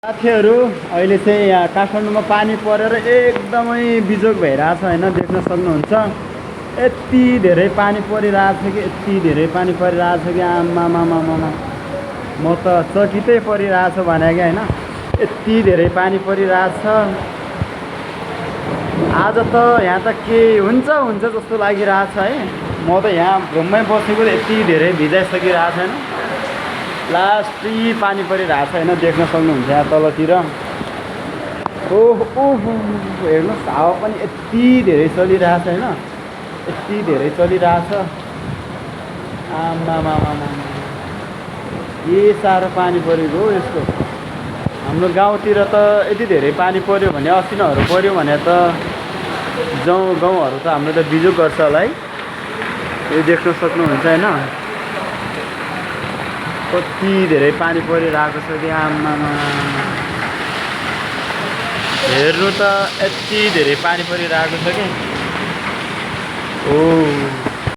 साथीहरू अहिले चाहिँ यहाँ काठमाडौँमा पानी परेर एकदमै बिजोग भइरहेछ होइन, देख्न सक्नुहुन्छ। यति धेरै पानी परिरहेछ कि यति धेरै पानी परिरहेछ कि आमामामामा म त चकितै परिरहेछ भने कि होइन, यति धेरै पानी परिरहेछ। आज त यहाँ त के हुन्छ हुन्छ जस्तो लागिरहेछ है। म त यहाँ घुममै बसेको यति धेरै भिजाइसकिरहेको छैन। लास्टै पानी परिरहेछ होइन, देख्न सक्नुहुन्छ यहाँ तलतिर। ओहो ओहो हेर्नुहोस्, हावा पनि यति धेरै चलिरहेछ होइन, यति धेरै चलिरहेछ। आमामामामा के साह्रो पानी परेको हो यसको। हाम्रो गाउँतिर त यति धेरै पानी पर्यो भने, असिनाहरू पर्यो भने त गाउँहरू त हाम्रो त बिजोग गर्छ होला है। यो देख्न सक्नुहुन्छ होइन, कति धेरै पानी परिरहेको छ कि आमामा। हेर्नु त यति धेरै पानी परिरहेको छ कि। ओ